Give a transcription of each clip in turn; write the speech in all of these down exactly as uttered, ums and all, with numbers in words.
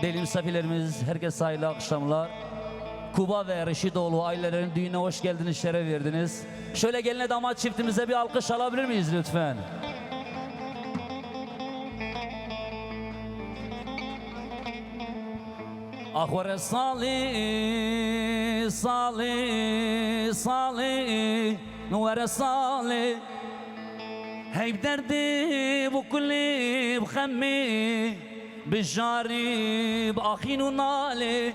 Değerli misafirlerimiz, herkese hayırlı akşamlar. Kuba ve Reşitoğlu ailelerin düğününe hoş geldiniz, şeref verdiniz. Şöyle geline damat çiftimize bir alkış alabilir miyiz lütfen? Ax were salê, salê, salê, were salê. Hey bi derdê, bi kulê, bi xemê, bi jarê, bi axîn û nalê.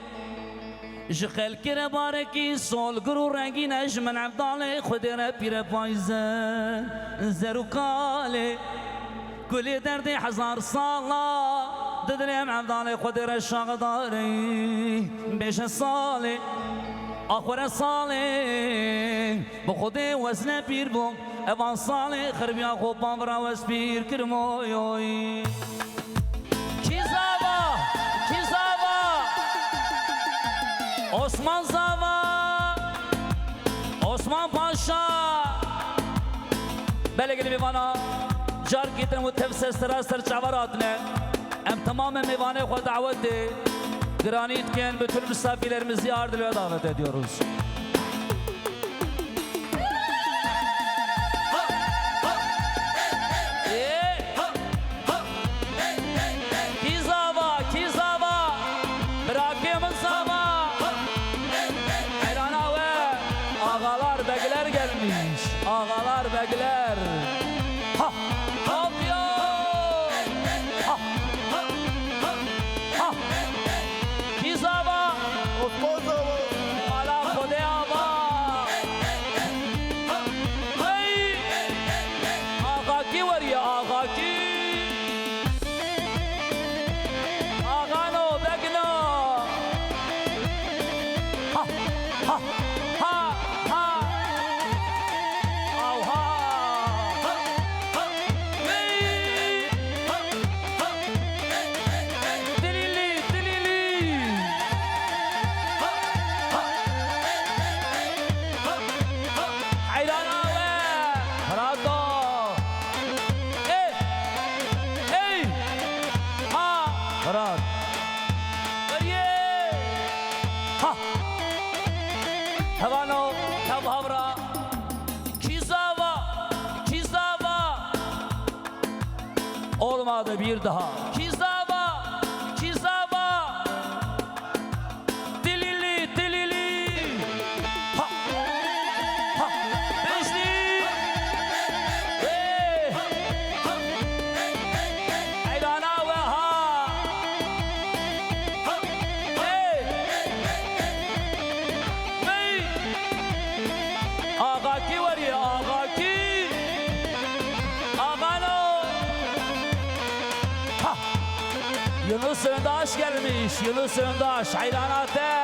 Ji xelkê re barekî solgir û rengîn e, ji min Evdalê Xwedê re pîre payze zer û kalê. Kulê derdê hezar sala, di dilê em Evdalê Xwedê re şaxedarê, bêje salê, axwere salê, bi Xwedê wezne pîr bû, evan salê xirbiya xwe pavra wez pîr kirimoyoy. Kî zava? Kî zava? Osman zava! Osman Paşa! Belê gelî mêvana, carkî din û tev ser sera ser çavar hatine. Em tamamê mêvanê xwe dawetê giranî dikin, bütün misafirlerimizi ardilwe davet ediyoruz. Ê! Kî zava, kî zava? Birakê min zava. Heyrana we, ağalar, begler gelmiş. Ağalar, begler. Ha! Hop yo! Ha! Ha! Kî zava? Osman zava. Ala Xwedê ava. Hey! Axakî weriye, axakî. Axano, begno. Ha, ha, ha, ha. Awha. Hey! Tilîlî, tilîlî. Heyrana we. Hirato. Ê! Ey! Ha! Hirat. Beriyê! Ha! Hevano, hev havra. Kî zava? Kî zava? Olmadı bir daha. Kî zava? Kî zava? Tilili, tilili. Ha. Ha. Beşli. Hey. Eylana ve ha. Hey. Hey. Ağaki var ya, ağaki. Ağano. Ha. Yunus Öndaş gelmiş, Yunus Öndaş, heyrana te.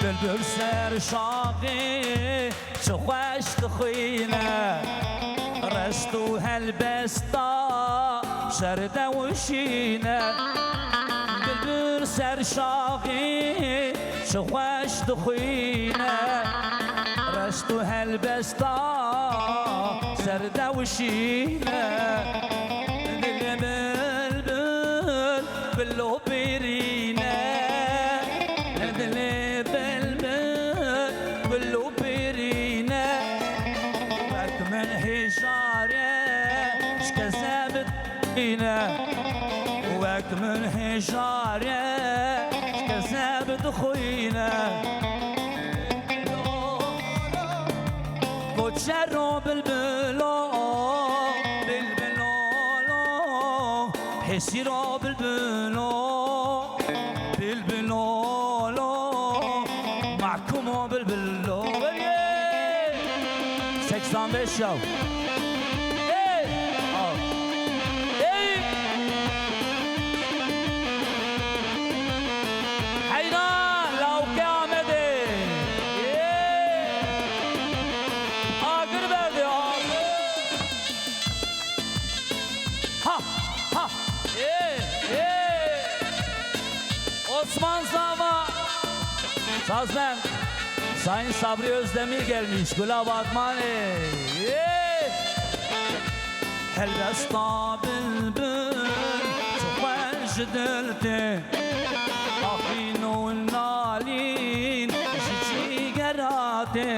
Bilbil ser şaxê, çi xweş dixwîne. Reşt û helbesta, şer dewşîne. Bilbil ser şaxê, çi xweş dixwîne. Reşt û helbesta, ser dewşîne. Dilê bilbil, bilo birîne. Dilê bilbil, bilo birîne. Wek min hêjare, şikeze bidîne. Wek min hêjare, şikeze bidixwîne. Koçero bilbilo, bilbilo, hêsîro bilbilo, bilbilo, mahkumo bilbilo. Veriyê! Seksen beş yaw. Ey! Al. Ey! Heyran, lawke Amedê. Ê! Agir berdê, agir. Ha, ha. Ê, ê. Osman Zava. Sazmen. Sayın Sabri Özdemir gelmiş. Gula Batmanê. Ê! Helbesta bilbil, Ji dil tê, axîn û nalîn ji cîgera tê.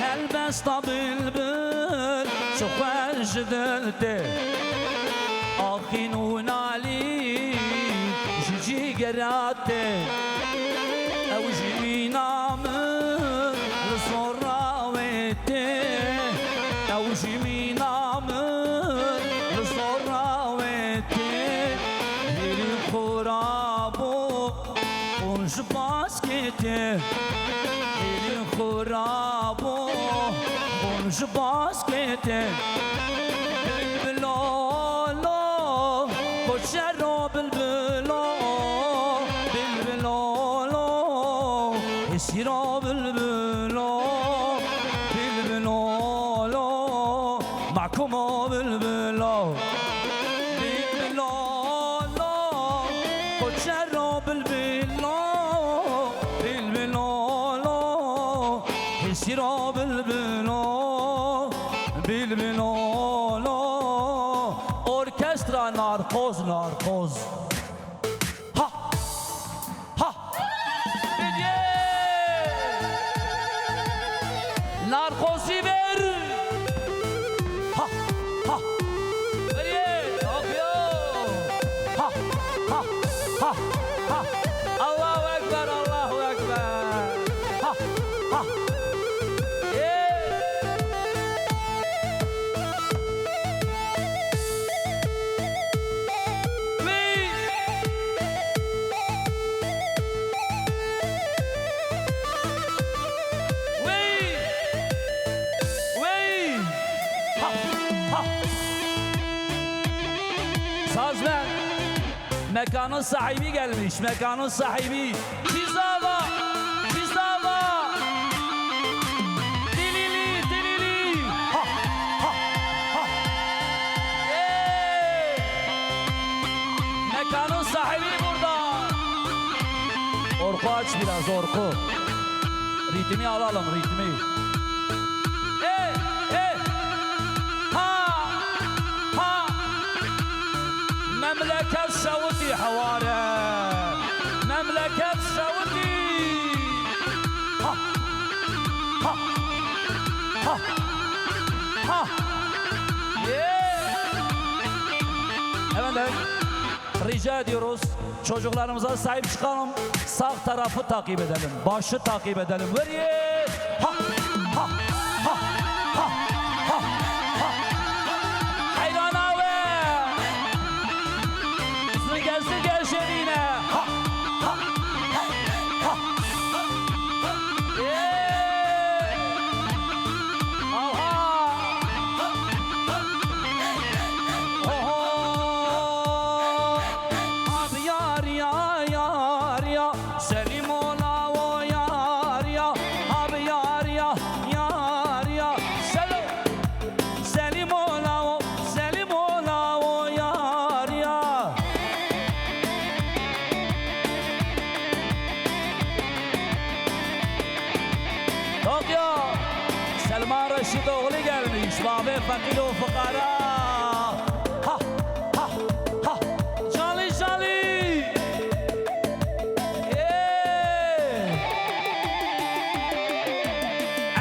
Helbesta bilbil çi xweş ji dil tê, axîn û nalîn ji cîgera tê. Ew jî mîna min li sora wê tê, ew jî mîna min li sora wê tê. Hêrî xwe rabû, hûn ji baskê tê. Hêrî xwe rabû, hûn ji baskê tê. Bilbilo lo, koçero bilbilo, bilbilo lo, hêsîro bilbilo, bilbilo lo, mahkumo bilbilo, bilbilo lo, koçero bilbilo, bilbilo lo, hêsîro bilbilo, bilbilo lo. Orkestra Narkoz, Narkoz. Ha! Ha! Bediye! Narkozî ver! Ha! Ha! Bediye! Afiyo! Ha! Ha! Ha! Ha! Allahu Ekber, Allahu Ekber! Ha! Ha! Ê! Wî! Wî! Wî! Ha! Ha! Sazmen! Mekanın sahibi gelmiş, mekanın sahibi. Pizava, pizava. Dilili, dilili. Ha, ha, ha. Hey! Mekanın sahibi burada. Orku aç biraz, Orku. Ritmi alalım, ritmi. Hey, hey. Ha, ha. Memleket şewitî heware. Memleket şewitî. Ha. Ha. Ha. Ha. Yeah. Efendim, rica ediyoruz. Çocuklarımıza sahip çıkalım. Sağ tarafı takip edelim. Başı takip edelim. Veriye! Ha! Ha! Ha! Ha! Ha! Heyrana we! Zirge zirge jenîne! Ha! Ha! Ha! Ê! Aha! Oho! Abi yar ya, yar ya, Selîmo lawo yar ya, abi yar ya, yar ya, Selo, Selîmo lawo, Selîmo lawo yar ya. Tokyo, Selman Reşitoğlu gelmiş, babê feqîr û fuqara. Ha, ha, ha, Calî, Calî. Ê!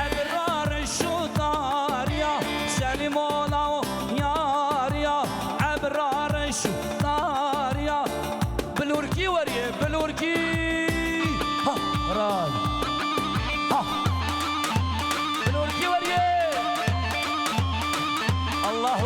Ebrar şu dar ya, Selim ola o yar ya. Ebrar şu dar ya. Bilorkî weriye, bilorkî. Ha, ray. Ha. Bilorkî weriye. Allahu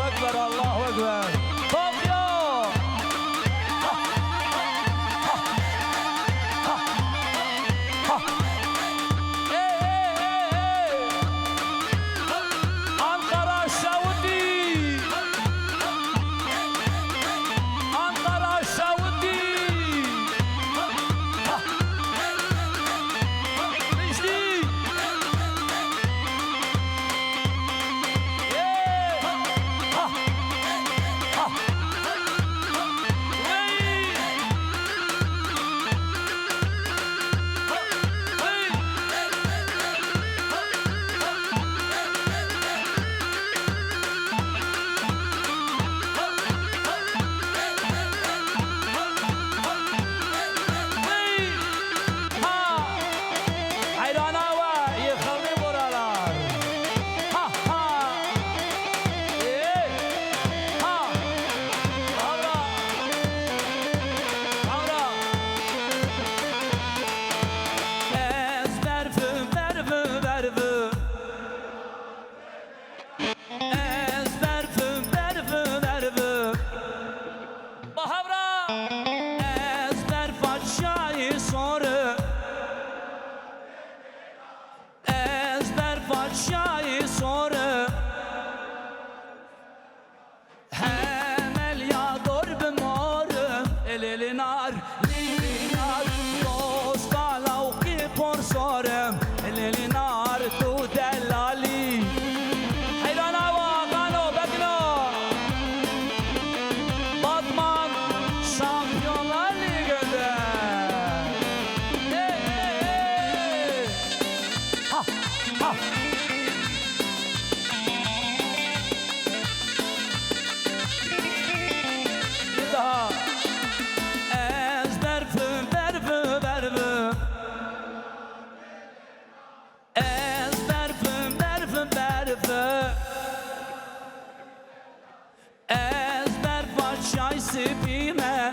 Spî me.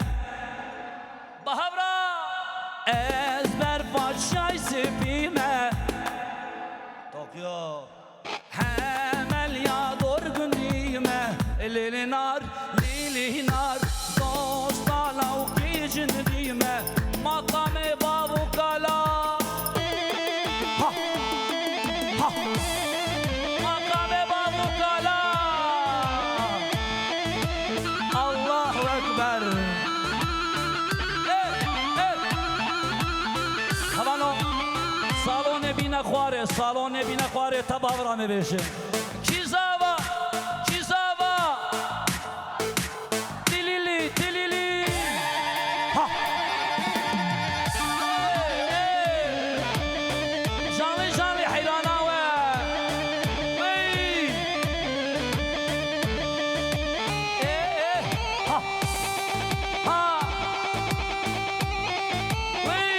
Bahavra. Ez berfa çay spî me. Tokyo. Hemel ya dor gundî me. Lîlînar, lîlînar. Dostala û qîcin dî me. Maqamê bav û kala. Ha! Ha! Maqamê bav û kala! Allahu Ekber! Eh, eh! Hevano, salonê bîne xwarê, salonê bîne xwarê, te bavra me bêje. Kîzava, kîzava! Tilili, tilili. Ha. Ê, ê. Canlı, canlı heyrana we. Wey. Ê, ê. Ha. Ha. Wey.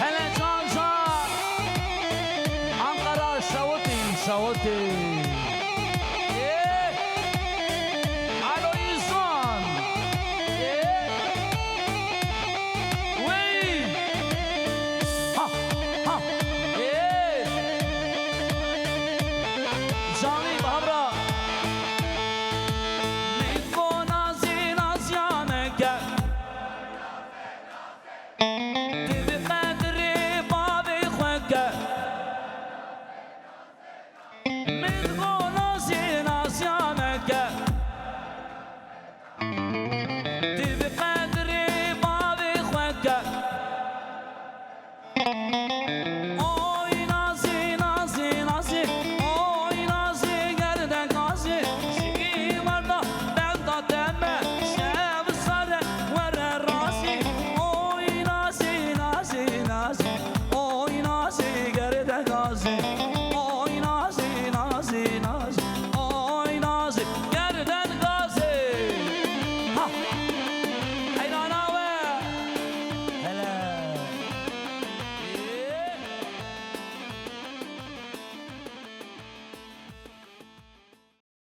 Hele can can. Ankara şawitî, şawitî.